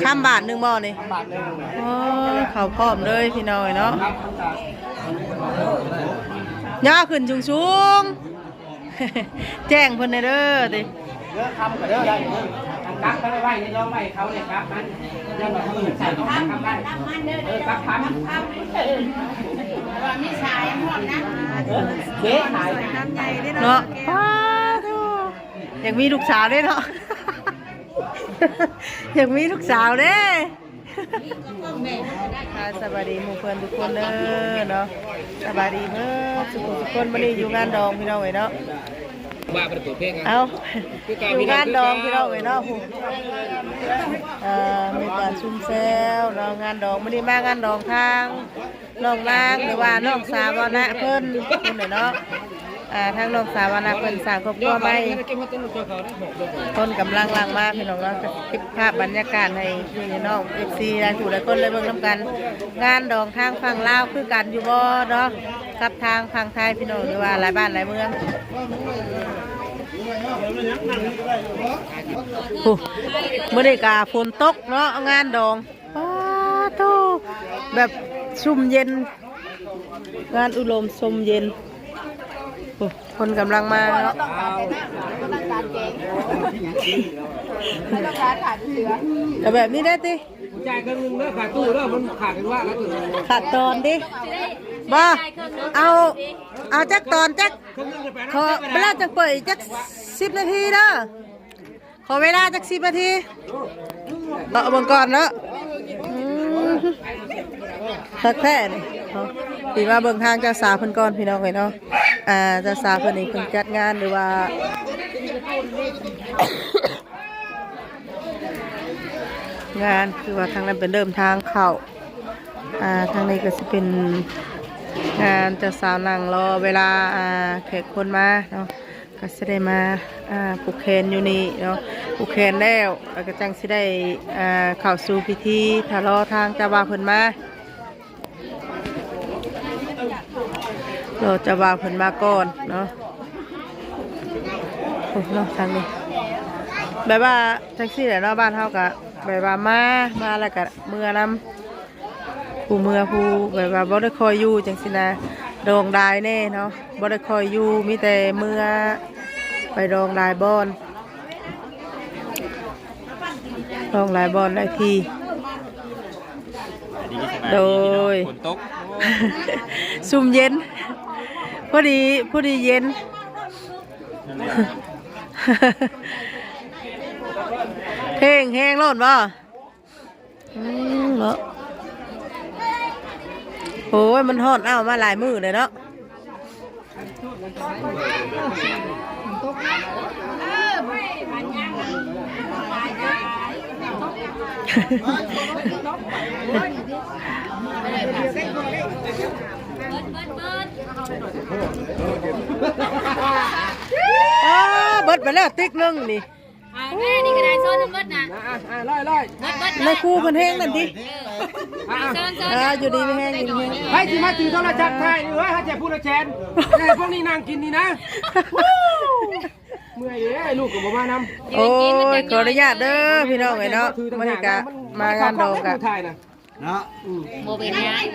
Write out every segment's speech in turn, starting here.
ຄຳບາດໜຶ່ງບໍ່ນີ້? ໂອ້ຍ ເຂົ້າພ້ອມເລີຍພີ່ນ້ອງເອີຍເນາະ. ຍ່າຂຶ້ນສູງໆ ແຈ້ງເພິ່ນແດ່ເດີຕິ. ເດີຄຳກໍເດີໄດ້ ກັບໄປໄວ້ໃນລອງໄວ້ເຂົາເລີຍ ກັບມັນ ຍັງວ່າເພິ່ນໃສ່ກັບມັນ ເອີ ກັບຄຳ ວ່າມີສາຍຮ້ອນນະ ເອີ ເດ້ສາຍ ເນາະ. ປ້າໂທ້ ຢາກມີລູກສາວເດ້ເນາະ ຢາກມີລູກສາວເດ້. ອ່າ ສະບາຍດີໝູ່ເພື່ອນທຸກຄົນເດີເນາະ ສະບາຍດີເບີດທຸກຄົນທຸກຄົນ. ມື້ນີ້ຢູ່ງານດອງພີ່ນ້ອງເອີຍເນາະ ວ່າບໍ່ໄດ້ເປີດເພງ ເອົ້າ ຢູ່ງານດອງພີ່ນ້ອງເອີຍເນາະ. ເອີ ມີການຊຸມແຊວເນາະ ງານດອງ ມື້ນີ້ມາງານດອງທາງ ນ້ອງນາງ ຫຼືວ່ານ້ອງສາວະນະເພິ່ນ ເພິ່ນເນາະ. ອ່າ ທາງນ້ອງສາວະນະເພິ່ນສ້າງຄອບຄົວໃໝ່ ຄົນກຳລັງຫຼັ່ງມາພີ່ນ້ອງເນາະ. ເກັບພາບບັນຍາກາດໃຫ້ພີ່ນ້ອງເອັຟຊີຫຼາຍຜູ້ຫຼາຍຄົນໄດ້ເບິ່ງນຳກັນ. ງານດອງທາງຝັ່ງລາວຄືກັນຢູ່ບໍ່ເນາະ ກັບທາງຝັ່ງໄທພີ່ນ້ອງ ຫຼືວ່າຫຼາຍບ້ານຫຼາຍເມືອງ. ໂອ້ ມື້ນີ້ກະຝົນຕົກເນາະ ງານດອງ ປ້າໂທ້ ແບບຊຸ່ມເຢັນ ງານອຸລົມຊົມເຢັນ. ໂອ້ ຄົນກຳລັງມາເນາະ ເອົາແບບນີ້ໄດ້ຕິ ຈ່າຍເຄິ່ງໜຶ່ງເດີ ຂາດຕູ້ເດີ ມັນຂາດເປັນວ່າແລ້ວ ຂາດຕອນຕິ ບໍ່ ເອົາ ເອົາຈັກຕອນ ຈັກ ຂໍເວລາຈັກເປີດອີກຈັກສິບນາທີເດີ. ຂໍເວລາຈັກສິບນາທີ ເອົາເບິ່ງກ່ອນເນາະ. ອືມ ຄັກແທ້ນີ້ເນາະ. ຊິມາເບິ່ງທາງເຈົ້າສາວເພິ່ນກ່ອນພີ່ນ້ອງເອີຍເນາະ. ອ່າ ເຈົ້າສາວເພິ່ນນີ້ເພິ່ນຈັດງານ ຫຼືວ່າ ງານ ຄືວ່າທາງນັ້ນເປັນເລີ່ມທາງເຂົ້າ ອ່າ ທາງນີ້ກໍຊິເປັນງານ ເຈົ້າສາວນັ່ງລໍເວລາ ອ່າ ແຂກຄົນມາເນາະ. ກໍຊິໄດ້ມາ ອ່າ ຜູກແຂນຢູ່ນີ້ເນາະ ຜູກແຂນແລ້ວ ແລ້ວກໍຈັ່ງຊິໄດ້ ອ່າ ເຂົ້າສູ່ພິທີ ຖ້າລໍທາງເຈົ້າບ່າວເພິ່ນມາ ລໍເຈົ້າບ່າວເພິ່ນມາກ່ອນເນາະ. ໂອ້ ເນາະ ທາງນີ້ ແບບວ່າຈັ່ງຊີ້ແຫຼະເນາະ ບ້ານເຮົາກໍແບບວ່າມາ ມາແລ້ວກໍເມືອນຳ ຜູ້ເມືອຜູ້ແບບວ່າບໍ່ໄດ້ຄ່ອຍຢູ່ຈັ່ງຊີ້ນະ ດອງດາຍແດ່ເນາະ ບໍ່ໄດ້ຄ່ອຍຢູ່ ມີແຕ່ເມືອໄປດອງຫຼາຍບ່ອນ ດອງຫຼາຍບ່ອນຫຼາຍທີ່. ໂດຍ ຝົນຕົກ ຊຸ່ມເຢັນ ພໍດີ ພໍດີເຢັນ ເພງແຮງໂລດບໍ່? ອືມ ເນາະ ໂອ້ຍ ມັນຮ້ອນອ້າວມາຫຼາຍມື້ເລີຍເນາະ. ອ້າ ເບິດໄປແລ້ວຕິກໜຶ່ງນີ້. ອ່າ ແມ່ນີ້ກໍໄດ້ ຊ້ອນນຳເບິດນະ ອ່າ ອ່າ ຮ້ອຍ ຮ້ອຍ ເບິດ ເບິດ ໃນຄູເພິ່ນແຮງນັ້ນຕິ ເອີ ອ່າ ຊ້ອນ ຊ້ອນ ອ່າ ຢູ່ດີມີແຮງ ຢູ່ດີມີແຮງ ໃຜຊິມາຖືໂທລະສັບຖ່າຍນີ້ ເອີຍ ຫາແຕ່ຜູ້ລະແສນ ແຕ່ພວກນີ້ນັ່ງກິນນີ້ນະ ເມື່ອຍເດ້ ລູກກໍບໍ່ມານຳ ໂອ້ຍ ຂໍອະນຸຍາດເດີພີ່ນ້ອງເອີຍເນາະ ມື້ນີ້ກະມາງານດອງກະ ເນາະ ອືມ ບໍ່ເປັນຫຍັງ ຫ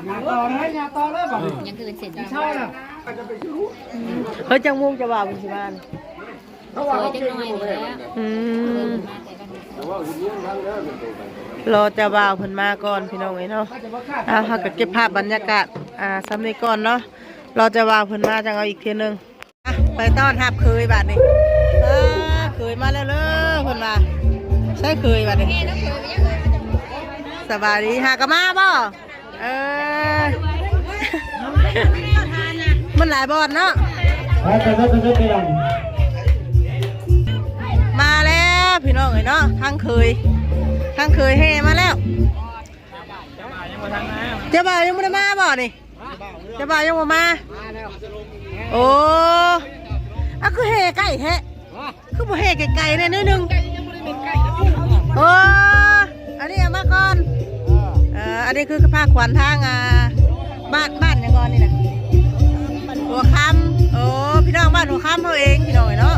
ຍ້າຕໍ່ເລີຍ ຫຍ້າຕໍ່ເລີຍ ບາດນີ້ ຍັງຄືເປັນເສັ້ນ ເຊົ້າລະ ເຮີ້ຍ ຈັກໂມງຈະວ່າເພິ່ນຊິມານີ້ ເຂົາວ່າເຂົາເກັ່ງຢູ່ ອືມ ລໍເຈົ້າບ່າວເພິ່ນມາກ່ອນ ພີ່ນ້ອງເອີຍເນາະ. ເອົາ ເຮົາກໍເກັບພາບບັນຍາກາດ ອ່າ ສ່ຳນີ້ກ່ອນເນາະ ລໍເຈົ້າບ່າວເພິ່ນມາ ຈັ່ງເອົາອີກເທື່ອໜຶ່ງ. ອ່ະ ໄປຕ້ອນຮັບເຂີຍບາດນີ້ ອ່າ ເຂີຍມາແລ້ວເດີ ເພິ່ນວ່າ ໃສເຂີຍບາດນີ້ ສະບາຍດີ ຫາກະມາບໍ່? ເອີ ມັນຫຼາຍບ່ອນເນາະ ມາແລ້ວພີ່ນ້ອງເອີຍເນາະ ທາງເຂີຍ ທາງເຂີຍແຫ່ມາແລ້ວ. ເຈົ້າບ່າວຍັງບໍ່ທັນມາ ເຈົ້າບ່າວຍັງບໍ່ໄດ້ມາບໍ່ນີ້? ເຈົ້າບ່າວຍັງບໍ່ມາ ໂອ້ ອາ ຄືແຫ່ໃກ້ແທ້ ຄືບໍ່ແຫ່ໄກໆແດ່ໜ້ອຍໜຶ່ງ ໂອ້ ອັນນີ້ເອົາມາກ່ອນ ເອີ ອັນນີ້ຄືພາຂວັນທາງ ອ່າ ບ້ານ ບ້ານຫຍັງກ່ອນນີ້ນະ ຫົວຄຳ ໂອ້ ພີ່ນ້ອງບ້ານຫົວຄຳເຮົາເອງ ພີ່ນ້ອງເອີຍເນາະ.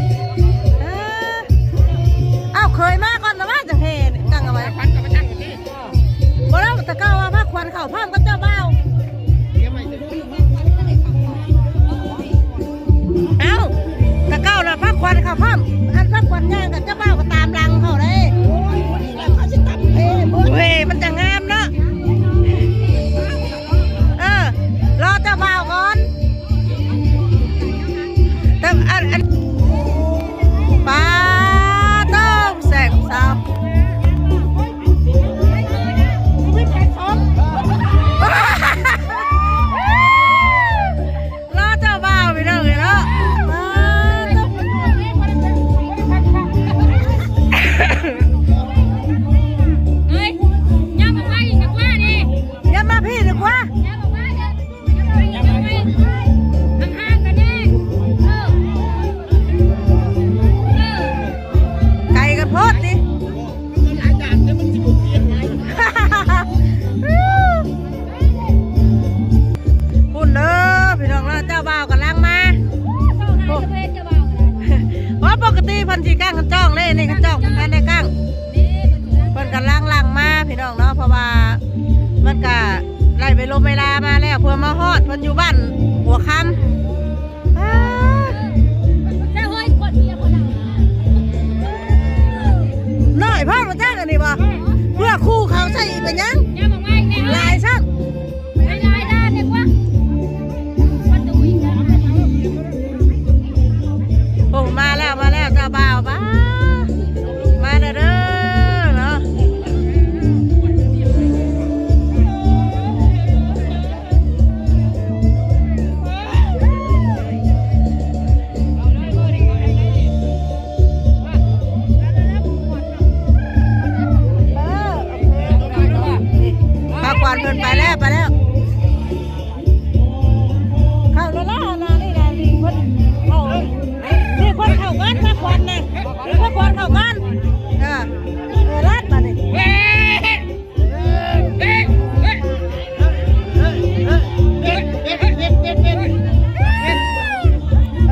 ປົກກະຕິເພິ່ນຊິກ້າງຄັນຈ້ອງເດ້ ນີ້ຄັນຈ້ອງເພິ່ນທັນໄດ້ກ້າງ ເພິ່ນກຳລັງຫຼັ່ງມາພີ່ນ້ອງເນາະ ເພາະວ່າມັນກະໄດ້ເວລົມເວລາມາແລ້ວ ເພື່ອມາຮອດ ເພິ່ນຢູ່ບ້ານຫົວຄຳ. ອ້າ ນ້ອຍໂພດບໍ່ຈັກອັນນີ້ບໍ່ ເພື່ອຄູ່ເຂົາໃສ່ອີກເປັນຫຍັງ ຫຼາຍຊ້ຳ. ໂອ້ ມາແລ້ວ ມາແລ້ວ ເຈົ້າບ່າວ ມາ ມາແລ້ວເດີເນາະ. ພາຂວັນເພິ່ນໄປແລ້ວ ໄປແລ້ວ ເຂົ້າແລ້ວລະ ອັນນັ້ນນີ້ນະ ນີ້ເພິ່ນເຂົ້າ ນີ້ເພິ່ນເຂົ້າກ່ອນ ພາຂວັນນະ ນີ້ພາຂວັນເຂົ້າກ່ອນ ເອີ ເອີ ລາດບາດນີ້. ເອ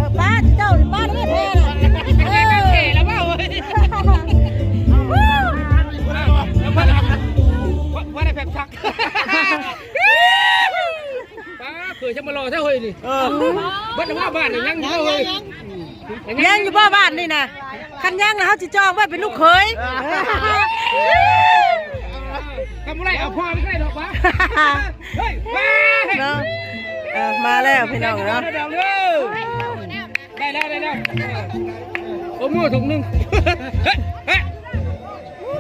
ີ ປ້າເຈົ້ານີ້ ປ້ານີ້ແທ້ນະ ເອີ ແທ້ແລ້ວເວົ້າ ບໍ່ໄດ້ແພັກຊັກ ປ້າເຜີຍຈະມາຫຼໍ່ແທ້ເຮີ້ຍນີ້ ເອີ ເບິດແລ້ວວ່າບ້ານນີ້ຍັງຢູ່ເຮີ້ຍ ຍັງຢູ່ບໍ່ບ້ານນີ້ນະ ຄັນຍັງນະ ເຮົາຊິຈອງໄວ້ເປັນລູກເຂີຍ ຄັນບໍ່ໄດ້ເອົາພໍ່ໄປກໍໄດ້ດອກວະ ເຮີ້ຍ ເນາະ ເອີ ມາແລ້ວພີ່ນ້ອງເນາະ ໄດ້ແລ້ວ ໄດ້ແລ້ວ ໂອ້ໂມຖົງໜຶ່ງ ເຮີ້ຍ ເຮີ້ຍ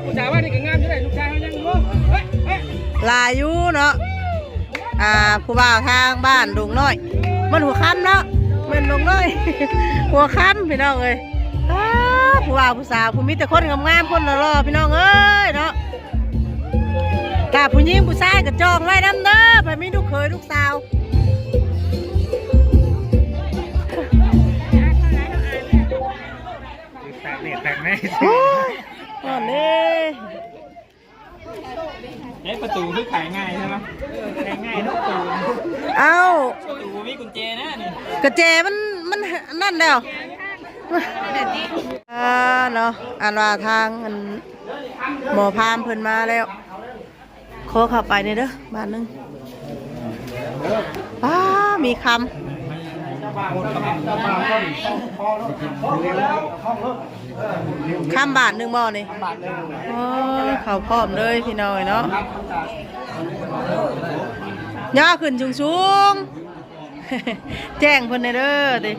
ຜູ້ສາວວ່ານີ້ກໍງາມຢູ່ເດ້ ລູກຊາຍເຮົາຍັງຢູ່ ເຮີ້ຍ ເຮີ້ຍ ຫຼາຍຢູ່ເນາະ ອ່າ ຜູ້ບ່າວທາງບ້ານດົງນ້ອຍ ມັນຫົວຄຳເນາະ ແມ່ນດົງນ້ອຍ ຫົວຄຳພີ່ນ້ອງເອີຍ ອ້າ ຜູ້ບ່າວຜູ້ສາວ ຜູ້ມີແຕ່ຄົນງາມໆ ຄົນຫຼໍ່ໆ ພີ່ນ້ອງເອີຍເນາະ ຖ້າຜູ້ຍິງຜູ້ຊາຍກໍຈອງໄວ້ນຳເດີ ໃຜມີລູກເຂີຍລູກສາວ. ແຕກເນດແຕກເນດ ໂອ້ຍ ຮ້ອນເດ້ ເດ້ ປະຕູຄືໄຂງ່າຍໃຊ່ໄໝ? ເອີ ໄຂງ່າຍເນາະ ປະຕູ ເອົ້າ ປະຕູບໍ່ມີກຸນແຈນະນີ້ ກະແຈມັນ ມັນນັ້ນແລ້ວ ອ່າ ເນາະ ອັນວ່າທາງ ອັນ ໝໍພາມເພິ່ນມາແລ້ວ. ຂໍເຂົ້າໄປແດ່ເດີບາດໜຶ່ງ ປ້າ ມີຄຳ ຄຳບາດໜຶ່ງບໍ່ນີ້? ໂອ້ຍ ເຂົ້າພ້ອມເລີຍພີ່ນ້ອງເອີຍເນາະ ຍ່າຂຶ້ນສູງໆ ແຈ້ງເພິ່ນແດ່ເດີຕິ ເດີ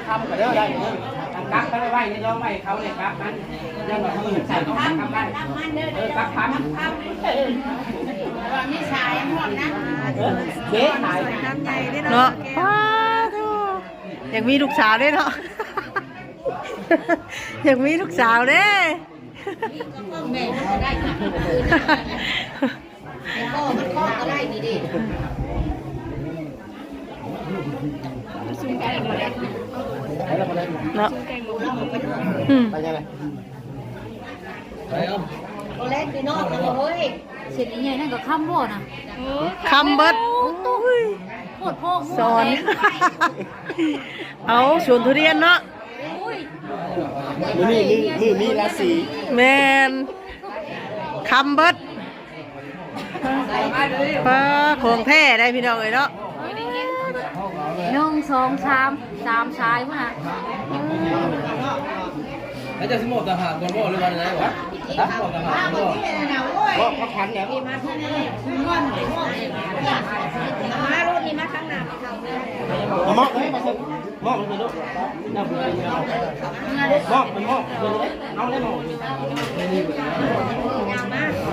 ຄຳກໍເດີໄດ້ເດີ ກັບໄວ້ໃນລອງໄວ້ເຂົາເລີຍ ກັບມັນຍັງວ່າມື້ໃສ່ກັບມັນໄດ້ ເອີ ກັບຄຳ ມີສາຍຮອດນະ ເອີ ເດ້ສາຍ ເນາະ ປ້າໂທ້ ຢາກມີລູກສາວເດ້ເນາະ ຢາກມີລູກສາວເດ້ ແມ່ນບໍ່ໄດ້ນະ ແຕ່ກໍມັນເຄາະກໍໄດ້ນີ້ເດ້ ເນາະ ອືມ ໄປຍັງໄງ? ໂອເລັກ ພີ່ນ້ອງ ໂອ້ຍ ເສັ້ນໃຫຍ່ໆ ນັ້ນກໍຄຳບໍ່ນະ? ໂອ້ ຄຳເບິດ ໂອ້ຍ ໂພດໂພ ສອນ ເອົາ ສວນທຸລຽນເນາະ. ມື້ນີ້ມື້ ມື້ມີລາສີ ແມ່ນ ຄຳເບິດ ປ້າ ຂອງແທ້ໄດ໋ພີ່ນ້ອງເອີຍເນາະ ໜຶ່ງ ສອງ ສາມ ສາມສາຍພຸ້ນນະ ແລ້ວເຈົ້າຊິມອບຕ່າງຫາກກ່ອນບໍ່ ຫຼືວ່າໃດວະ? ຮະ ມອບຕ່າງຫາກກ່ອນບໍ່? ມອບພັກພັນແລ້ວ ມາລົດນີ້ມາທາງໜ້າ ມາເຂົ້າ ມາມອບເລີຍ ມາເຊີນ ມອບເລີຍລູກ ມອບ ມອບ ມອບ ເອົາເລີຍ ມອບ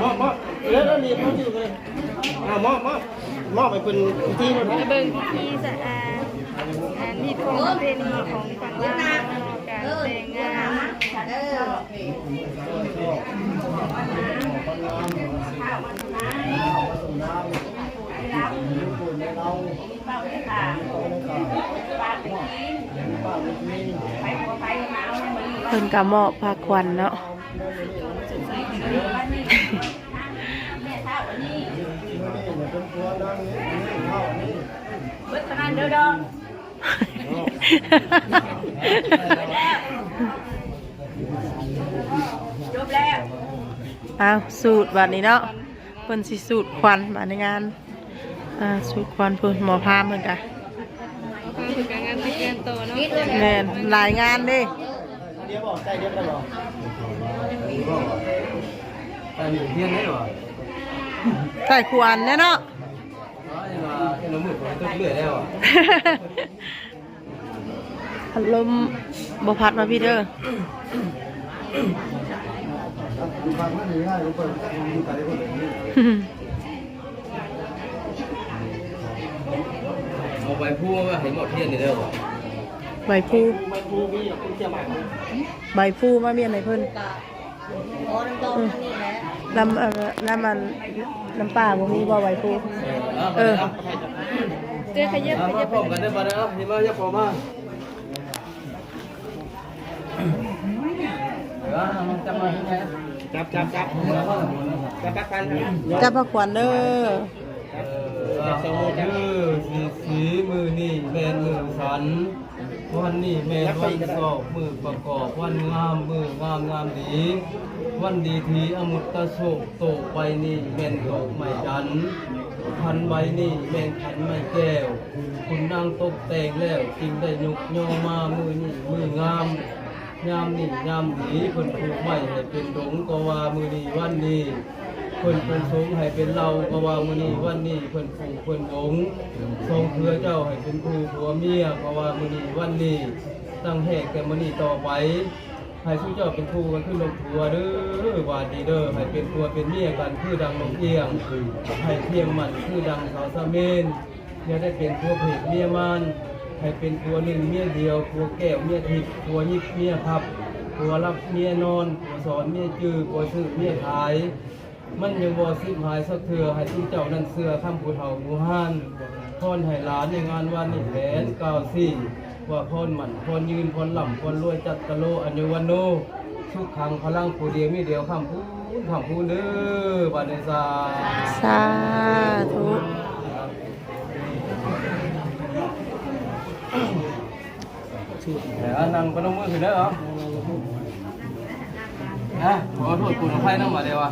ມອບ ມອບ ເອີ ເອົາ ມອບ ມອບ ມອບໃຫ້ເພິ່ນພິທີໂລດ ມາເບິ່ງພິທີສະ ອ່າ ອັນຮີດຄອງປະເພນີຂອງຝັ່ງລາວເນາະ ການແຕ່ງງານ ເພິ່ນກະມອບພາຂວັນເນາະ ເບິດເທົ່ານັ້ນເດີດອກ. ອ້າວ ສູດບາດນີ້ເນາະ ເພິ່ນຊິສູດຄວັນບາດໃນງານ ອ່າ ສູດຄວັນເພິ່ນ ໝໍພາມເພິ່ນກະ ໝໍພາມເພິ່ນກະງານແຕ່ງງານຕໍ່ເນາະ ແມ່ນ ຫຼາຍງານເດ້ ໃສ່ຄວັນແດ່ເນາະ ພັດລົມບໍ່ພັດມາພີ້ເດີ ເອົາໃບພູມາໃຫ້ໝໍທຽນນີ້ເດີ ໃບພູ ໃບພູມາມ້ຽນໃຫ້ເພິ່ນ. ອໍ ນ້ຳຕອງທາງນີ້ແຫຼະ ນ້ຳ ນ້ຳອັນ ນ້ຳປາບໍ່ມີບໍ່ ໄວໂພ? ເອີ ເຈົ້ ຂະຫຍັບ ມາ ຂະຫຍັບ ມາພ້ອມກັນເດີ ມາເດີ ມາ ຢ່າພໍມາ ຈັບ ຈັບ ຈັບ ຈັບ ຈັບພະຂວັນເດີ ເອີ ເອີ ສີ ສີ ມື້ນີ້ແມ່ນມື້ສັນ ວັນນີ້ແມ່ນວັນຊອກ ມື້ປະກອບ ວັນງາມ ມື້ງາມຍາມດີ ວັນດີທີອະມຸດຕະໂຊກ ໂຕໃບນີ້ແມ່ນໂຕໄມ້ຈັນ ຂັນໃບນີ້ແມ່ນຂັນໄມ້ແກ້ວ ຂຸນນາງຕົກແຕ່ງແລ້ວ ຈຶ່ງໄດ້ຍົກຍໍມາ ມື້ນີ້ມື້ງາມ ຍາມນີ້ຍາມດີ ເພິ່ນຜູກໄມ້ໃຫ້ເປັນດົງ ກໍວ່າມື້ນີ້ວັນນີ້ ເພິ່ນປູກສົງໃຫ້ເປັນເຫຼົ່າ ກໍວ່າມື້ນີ້ວັນນີ້ ເພິ່ນປູກເພິ່ນດົງ ສອງເທື່ອເຈົ້າໃຫ້ເປັນຄູ່ຜົວເມຍ ກໍວ່າມື້ນີ້ວັນນີ້ ຕັ້ງແຮກແຕ່ມື້ນີ້ຕໍ່ໄປ ໃຫ້ຊຸມເຈົ້າເປັນຄູ່ກັນຄືນົກຫົວເດີ ບາດນີ້ເດີ ໃຫ້ເປັນຜົວເປັນເມຍກັນຄືດັ່ງນົກອຽງ ໃຫ້ພຽງໝັ້ນຄືດັ່ງເສົາສະເໝນ ຢ່າໄດ້ເປັນຜົວເພດເມຍມານ ໃຫ້ເປັນຜົວໜຶ່ງເມຍດຽວ ຜົວແກ້ວເມຍທິບ ຜົວຍິບເມຍພັບ ຜົວຫຼັບເມຍນອນ ຜົວສອນເມຍຈື່ ຜົວຊື້ເມຍຂາຍ ມັນຍັງບໍ່ສິ້ນຫາຍສັກເທື່ອ ໃຫ້ຊຸມເຈົ້ານັ້ນເຊື່ອຄຳຜູ້ເຖົ້າຜູ້ຮ່ານ ພອນໃຫ້ຫຼານໃນງານວານນີ້ແຜນ ກ່າວຊີ້ວ່າພອນໝັ້ນ ພອນຍືນ ພອນລ່ຳ ພອນລວຍ ຈັດຕະໂລ ອາຍຸວັນໂນ ສຸຂັງພະລັງ ຜູ້ດຽວມີດຽວ ຄ້ຳຄູນ ຄ້ຳຄູນເດີ ບາດນີ້ສາ ສາທຸ. ເອີ ນັ່ງປະນົມມືຂຶ້ນເດີ ເອົາ ນະ ຂໍໂທດ ຂໍອະໄພນຳ ບາດນີ້ວ່າ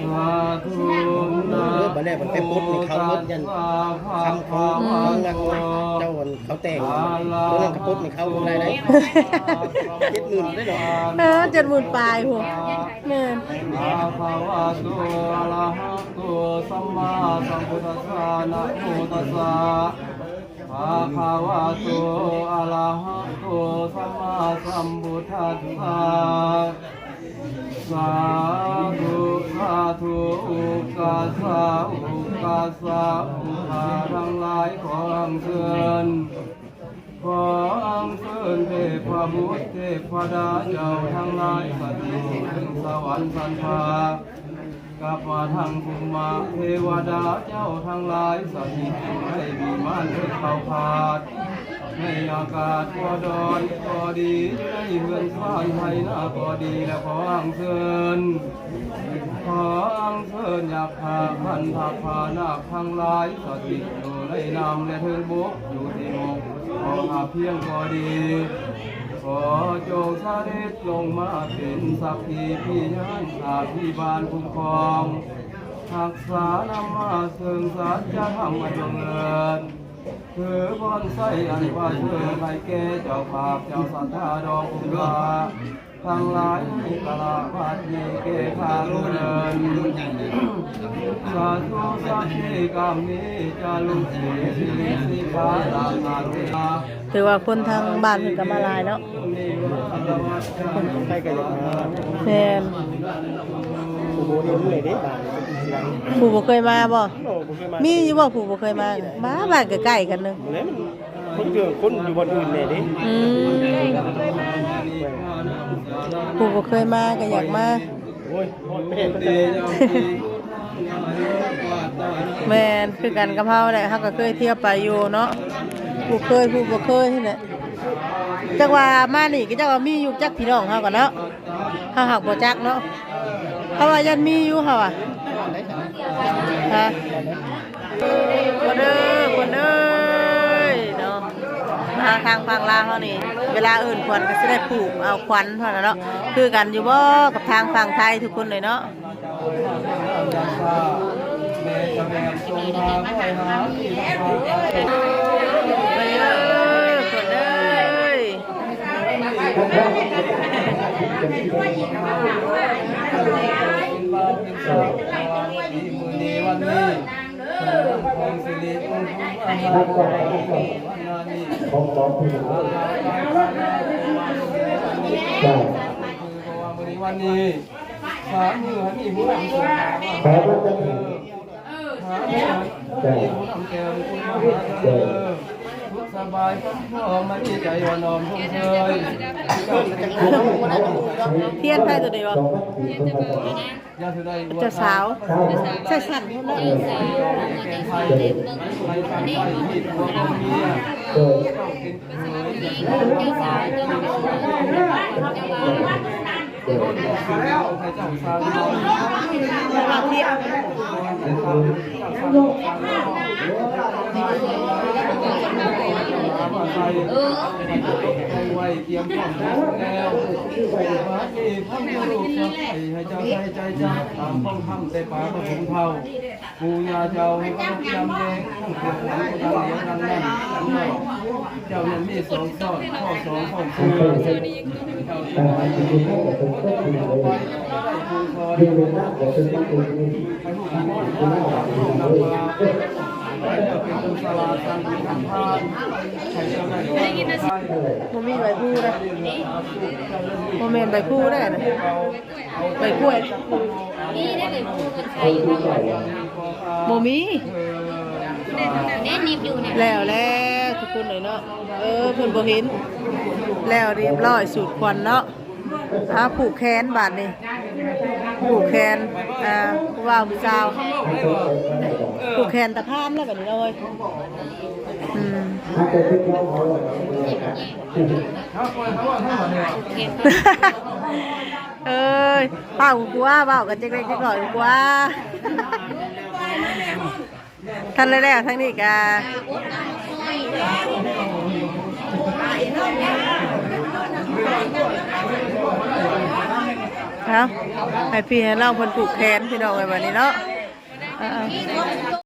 ສາທຸ ເອີ ບັດແລກມັນໄປປົດໃຫ້ເຂົາໝົດ ຢ້ານຄຳຂອງ ຂອງເຈົ້າ ເຂົາແຕ່ງ ຕົວນັ້ນກະປົດໃຫ້ເຂົາບໍ່ໄດ້ເດ້ ເຈັດໝື່ນໄດ້ດອກ ເອີ ເຈັດໝື່ນປາຍພຸ້ນ ແມ່ນ ອະຄະວະໂຕ ອະລະຫະໂຕ ສຳມາສຳພຸດທັດສະ ນະໂມຕັດສະ ພະຄະວະໂຕ ອະລະຫະໂຕ ສຳມາສຳພຸດທັດສະ ສາທຸ ສາທຸ ອຸກາສະ ອຸກາສະ ຜູ້ຂ້າທັງຫຼາຍ ຂໍອັນເຊີນ ຂໍອັນເຊີນເທບພະບຸດ ເທບພະດາເຈົ້າທັງຫຼາຍ ສະຖິດຢູ່ເທິງສະຫວັນຊັ້ນຟ້າ ກັບມາທັງພູມມະເທວະດາເຈົ້າທັງຫຼາຍ ສະຖິດຢູ່ໃນວິມານເທິງເຂົາພາດ ໃນອາກາດກໍດອນກໍດີ ຢູ່ໃນເຮືອນຊານໄຮ່ນາກໍດີ ແລະ ຂໍອັນເຊີນ ຂໍອັນເຊີນຍັກຂະພັນທະພານາກທັງຫຼາຍ ສະຖິດຢູ່ໃນນ້ຳ ແລະ ເທິງບົກ ຢູ່ທີ່ໝົກ ຂໍຫາພຽງກໍດີ ຂໍຈົ່ງສະເດັດລົງມາເປັນສັກຂີພິຍານ ສາພິບານຄຸ້ມຄອງ ຮັກສານຳມາເຊິ່ງສັດຈະທຳອັນຈະເລີນ ຄືບ່ອນໄຊອັນປະເສີດ ໃຫ້ແກ່ເຈົ້າພາບເຈົ້າສັດທາດອງຄຸນຄ່າ ທັງຫຼາຍໃນກາລະບັດນີ້ແກ່ຂ້າເທີນ ສາທຸ ສັກຂີກຳມີຈາລຸສີ ສິລິສີພາລາພາລຸລາ ຖືວ່າຄົນທາງບ້ານເພິ່ນກໍມາຫຼາຍເນາະ ໃຜກໍຢາກມາ ແມ່ນ ຜູ້ບໍ່ເຫັນເລີຍເດ້ ບ້ານ ຜູ້ບໍ່ເຄີຍມາບໍ່? ໂອ້ ບໍ່ເຄີຍມາ ມີຢູ່ບໍ່ຜູ້ບໍ່ເຄີຍມາ? ບ້ານ ບ້ານໃກ້ໆກັນເນາະ ແມ່ນ ຄົນເທື່ອຄົນຢູ່ບ່ອນອື່ນແດ່ເດ້ ອືມ ຜູ້ບໍ່ເຄີຍມາກໍຢາກມາ ໂອ້ຍ ແມ່ນ ແມ່ນ ຄືກັນກັບເຮົາແຫຼະ ເຮົາກໍເຄີຍທ່ຽວໄປຢູ່ເນາະ ຜູ້ເຄີຍຜູ້ບໍ່ເຄີຍຫັ້ນແຫຼະ ຈັກວ່າມານີ້ກໍຈັກວ່າມີຢູ່ຈັກພີ່ນ້ອງເຮົາກໍເນາະ ເຮົາຫາກບໍ່ຈັກເນາະ ເຮົາວ່າຢ້ານມີຢູ່ ເຮົາວ່າ ຮະ ຄົນເດີ ຄົນເດີເນາະ ມາທາງຝັ່ງລາວເຮົານີ້ ເວລາເອີ້ນຂວັນກໍຊິໄດ້ຜູກເອົາຂວັນເທົ່ານັ້ນເນາະ ຄືກັນຢູ່ບໍ່ກັບທາງຝັ່ງໄທທຸກຄົນເລີຍເນາະ? ເອີ ເພິ່ນເອີຍ ຂອງຂອງເພິ່ນ ເຈົ້າ ມື້ນີ້ ສາມມື້ໃຫ້ມີບຸນນຳໂຊກນຳລາບ ເຈົ້າ ຫາເງິນ ເຈົ້າ ມີບຸນນຳແກ້ວ ມີບຸນນຳມະຫາເລີກ ເຈົ້າ ສຸກສະບາຍ ຄຳພ້ອມ ໃຫ້ມີໃຈອ່ອນນ້ອມຊົມເຊີຍ ທຽນໃຜຕົວນີ້ບໍ່? ເຈົ້າສາວ ໃສ່ສັນພຸ້ນເນາະ ເຈົ້າສາວ ເຈົ້າສາວ ເຈົ້າສາວ ເອີ ໃຫ້ເຈົ້າໃສ່ໃຈຈັດຕາມຄວາມທຳແຕ່ປາກະສົງເຖົ້າ ປູ່ຍ່າເຈົ້າໃຫ້ເຄົາລົບຍຳແລງ ທັງພວກຫຼັງທັງຫຼຽງທັງນັ້ນທັງນອກ ເຈົ້ານັ້ນມີສອງຊ້ອນ ຂໍ້ສອງຂອງປູ່ ເຈົ້າຈະໄດ້ຜູ້ສອນ ໃຫ້ຮູ້ຈັກນຳພາ ໃຫ້ເຈົ້າເປັນຜູ້ສະຫຼາດສ້າງບຸນທຳທານ ໃຫ້ເຈົ້າໄດ້ ບໍ່ມີໃບພູເດ້ ບໍ່ແມ່ນໃບພູເດ້ນະ. ໃບກ້ວຍ ນີ້ໄດ້ໃບພູເພິ່ນໃສ່ຢູ່ເນາະ ບໍ່ມີ ເດ້ໜີບຢູ່ນະ ແລ້ວແລ້ວທຸກຄົນເລີຍເນາະ ເອີ ເພິ່ນບໍ່ເຫັນ ແລ້ວຮຽບຮ້ອຍສູດຂວັນເນາະ ອ່າ ຜູກແຂນບາດນີ້ ຜູກແຂນ ອ່າ ຜູ້ບ່າວຜູ້ສາວ ຜູກແຂນຕາພານແລ້ວບາດນີ້ເນາະເອີຍ ອືມ ເອີຍ ເວົ້າກວ່າ ເວົ້າກັນຈັກເລັກຈັກນ້ອຍກວ່າ ທັນແລ້ວ ທາງນີ້ກະ ເອົາ ໃຫ້ພີ່ໃຫ້ນ້ອງເພິ່ນຜູກແຂນ ພີ່ນ້ອງເອີຍ ບາດນີ້ເນາະ ເອົາ.